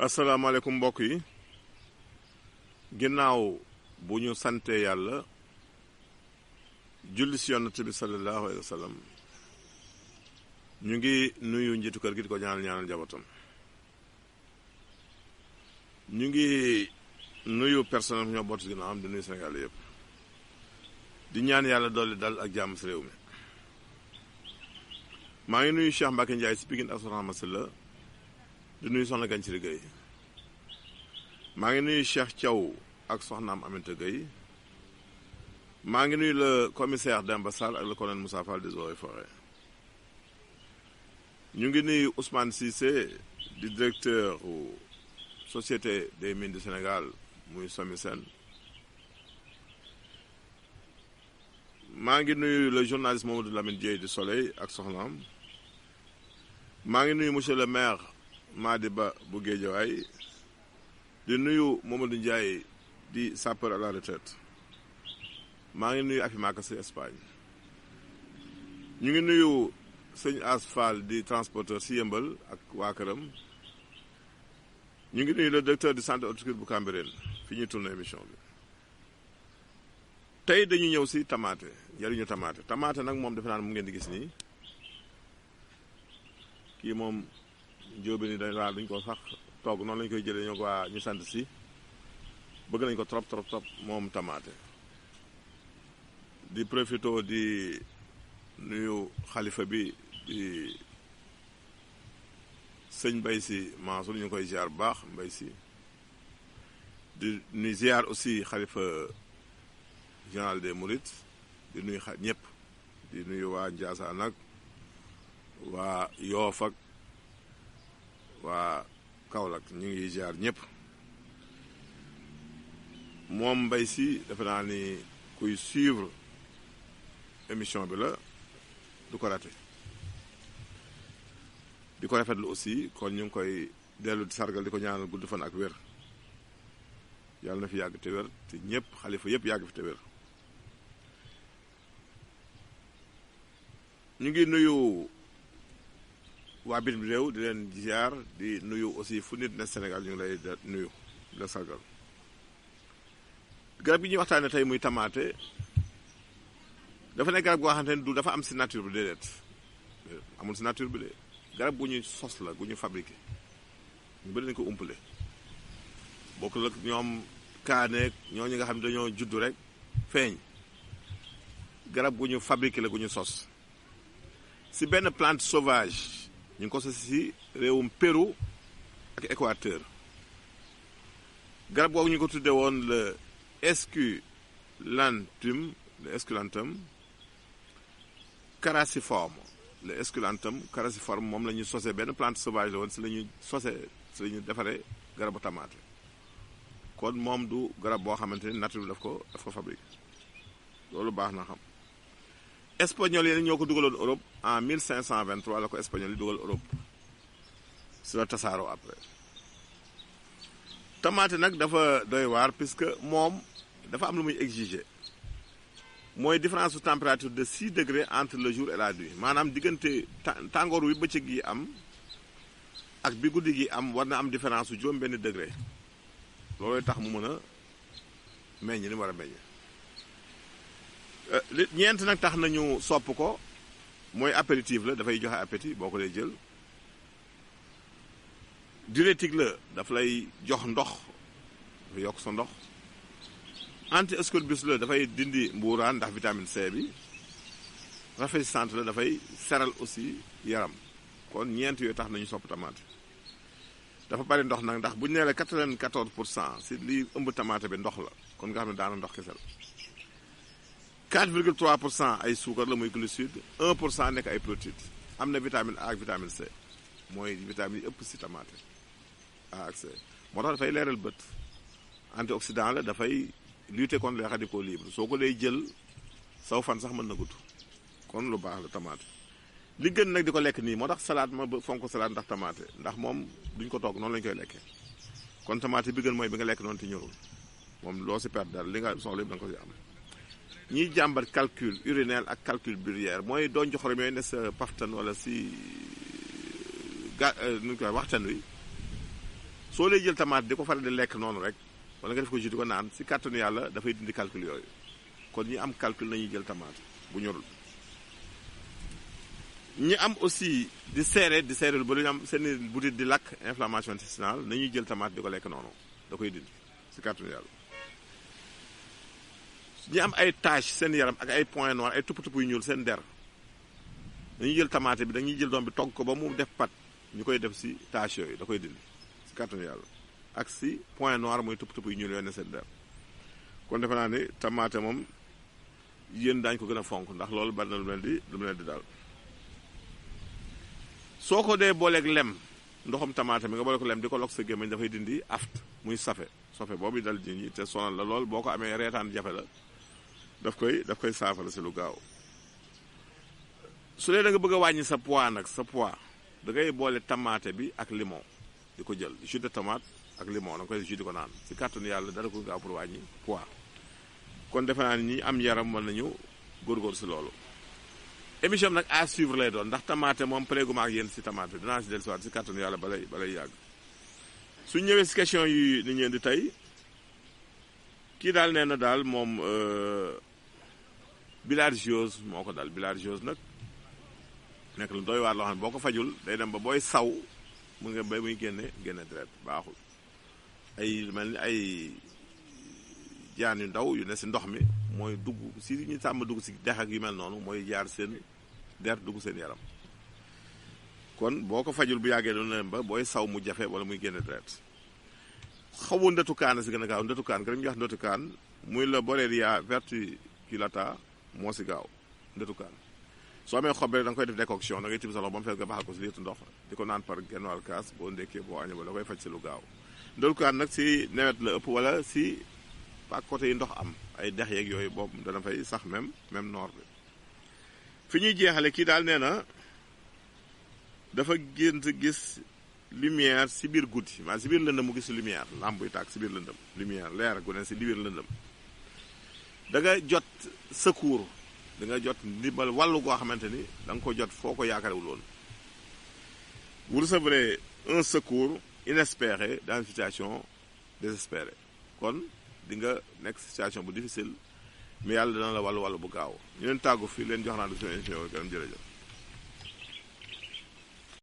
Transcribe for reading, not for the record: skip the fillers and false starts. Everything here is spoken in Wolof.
asalaamaaleykum mbokk yi ginnaaw bu ñu sante yàlla julli si yonent bi sallallahu alayhi wa sallam ñu ngi nuyu njiitu kër gi di ko ñaanal njabootam ñu ngi nuyu personnel ñoo bootu ginnaaw am di nuyu Sénégal yëpp di ñaan yàlla dolli dal ak jàmm si réew mi maa ngi nuyu Cheikh Mbacke Ndiaye si Pikine ak Soxna Masila di nuyu soxna Ganciri Gueye maa ngi nuyu Cheikh Thiaw ak soxnaam Aminata Gueye maa ngi nuyu le commissaire Demba Sall ak le colonel Moussa Fall des Eaux et Forêts ñu ngi nuyu Ousmane Cissé di directeur société des mines du Sénégal muy SOMISEN maa ngi nuyu le journaliste Mamadou Lamine Dieye du Soleil ak soxnaam maa ngi nuyu monsieur le maire Madi Ba bu Guédiawaye di nuyu Mamadou Ndiaye di sapeur à la retraite maa ngi nuyu Afi Maka si Espagne ñu ngi nuyu sëñ Asfal di transporteur si Yëmbal ak waa këram ñu ngi nuyu le directeur du centre horticole bu Cambérène fi ñuy tourné émission bi tey dañu ñëw si tomate njëriñu tomate nag moom defe naa mu ngeen di gis nii kii moom njóobe ni dañ ko sax togg noonu lañu koy jëlee ñoo ko waa ñu sant si bëgg nañ ko trop moom tomate di profito di nuyu xalifa bi di sëñ Mbay Si Mansour ñu koy ziar bu baax Mbay Si di nuyu ziar aussi xalifa général des Mourides di nuyu ñëpp di nuyu waa Njaasaan ak waa Yoof ak waa Kaolack ñu ngi ziar ñëpp moom Mbay Si defe naa ni kuy suivre émission bi la du ko raté di ko rafetlu aussi kon ñu ngi koy dellu di sargal di ko ñaanal gudd fan ak wér yàlla na fi yàgg te wér te ñëpp xalifa yëpp yàgg fi te wér ñu ngi nuyu waa bitim réew di leen ziar di nuyu aussi fu nit ne Sénégal ñu ngi lay nuyu di la sargal garab gi ñuy waxtaane tey muy tomate dafa nekk garab goo xamante ne du dafa am si nature bi déedéet amul si nature bi de garab gu ñu sos la gu ñu fabriqué ñu bëri nañu ko umpale bokkul ak ñoom kaaneeg ñooñu nga xam ne dañoo juddu rek feeñ garab gu ñu fabriqué la gu ñu sos si benn plante sauvage ñu ngi ko sos si réewum Pérou ak Équateur garab googu ñu ko tuddee woon le esculentum carassiforme le esculentum carassiforme moom la ñuy sosé benn plante sauvage la woon si la ñuy sosé si la ñuy defaree garabu tomate kon moom du garab boo xamante ni nature bi daf ko fabriqué loolu baax na xam espagnol yi ñoo ko dugaloon Europe en 1523 la ko espagnol yi dugal Europe si la tasaaroo après tomate nag dafa doy waar puisque moom dafa am lu muy exiger mooy différence de température de 6 degrés entre le jour et la nuit maanaam diggante tàngoor wi bëccëg yi am ak bi guddi gi am war na am différence su juróom benn degré loolooy tax mu mën a meññ ni mu war a meññ ñeent nag tax nañu sopp ko mooy apéritif la dafay joxe appétit boo ko dee jël diurétique la daf lay jox ndox dafa yokk sa ndox anti-scorbut la dafay dindi mbuuraan ndax vitamine C bi rafraîchissante la dafay seral aussi yaram kon ñeent yooyu tax nañu sopp tomate dafa bari ndox nag ndax bu ñu nee la 94% si li ëmb tomate bi ndox la kon nga xam ne daana ndox kese la 4,3% ay suukar la muy glucide 1% nekk ay protéines am na vitamine A ak vitamine C mooy vitamine yi ëpp si tomate A ak C moo tax dafay leeral bët antioxydant la dafay lutter contre les radicaux libres soo ko lay jël saw fan sax mën na gudd kon lu baax la tomate li gën nag di ko lekk nii moo tax salade ma fonk salade ndax tomate ndax moom duñ ko togg noonu lañu koy lekkee kon tomate bi gën mooy bi nga lekk noonu te ñorul moom loo si perdre dara li nga soxla yëpp da nga ko si am ñiy jàmbat calcul urinaire ak calcul biliaire mooy doon joxorom yooyu ne sa paftan wala si nu ñu koy waxtaan wi soo lay jël tomate di ko faral di lekk noonu rek wala nga def ko jus di ko naan si kàttanu yàlla dafay dindi calcul yooyu kon ñi am calcul nañuy jël tomate bu ñorul. ñi am aussi di seere lu ba ñu am seen butit di lakk inflammation intestinale nañuy jël tomate di ko lekk noonu da koy dindi si kàttanu yàlla. ñi am ay tache seen yaram ak ay points noirs ay tupp yu ñuul seen der dañuy jël tomate bi dañuy jël doom bi togg ko ba mu def pat ñu koy def si tache yooyu da koy dindi si kàttanu yàlla ak si point noir mooy tupp yu ñuul yooyu ne seen der. kon defe naa ni tomate moom yéen daañu ko gën a fonk ndax loolu bari na lu leen di daal. soo ko dee booleeg lem ndoxam tomate mi nga boole ko lem di ko lok sa gémmiñ dafay dindi aft muy safe boobu dal nit ñi te sonal la lool boo ko amee reetaan jafe la daf koy saafara si lu gaaw. su dee da nga bëgg a wàññi sa poids nag da ngay boole tomate bi ak limon di ko jël jus de tomate ak limon da nga koy jus di ko naan si kàttanu yàlla dara ko gaaw pour wàññi poids. kon defe naa ni ñi am yaram mën nañu góorgóor si loolu. émission bi nag à suivre lay doon ndax tomate moom prégument ak yéen si tomate bi dinaa si dellusiwaat si kàttanu yàlla balay yàgg. su ñëwee si question yi ni ñeen di tey kii daal nee na daal moom bilharziose moo ko dal. bilharziose nag nekk lu doy waar loo xam ne boo ko fajul day dem ba booy saw mu nga bay muy génne deret baaxul. ay mel ni ay jaan yu ndaw yu ne si ndox mi mooy dugg si ñu sàmm dugg si dex ak yu mel noonu mooy jaar seen der dugg seen yaram. kon boo ko fajul bu yàggee doon na dem ba booy saw mu jafe wala muy génne deret. xawu ndëtukaan si gën a gaaw ndëtukaan nga ñu wax ndëtukaan muy la Borrelia verticillata moo si gaaw ndëtukaan. soo amee xob rek da nga koy def décoction da ngay tibb sa loxo ba mu fees nga baxal ko si liitu ndox di ko naan par genn wàll kaas boo ndekkee boo añee ba da koy faj si lu gaaw. ndëtukaan nag si nawet la ëpp wala si ak côté yi ndox am ay dex yeeg yooyu boobu dana fay sax même noor bi. fi ñuy jeexale kii daal nee na dafa gént gis lumière si biir guddi maanaam si biir lëndëm mu gis lumière lampe buy tàkk si biir lëndëm lumière leer gu ne si biir lëndëm da nga jot secours da nga jot ndimbal wàllu goo xamante ni da nga ko jot foo ko yaakaarewul woon. vous recevrez un secours inespéré dans une situation désespérée. kon di nga nekk situation bu difficile mais yàlla dana la wàllu bu gaaw ñu leen tàggu fii leen jox naa du seen émission gërëm jërëjëf.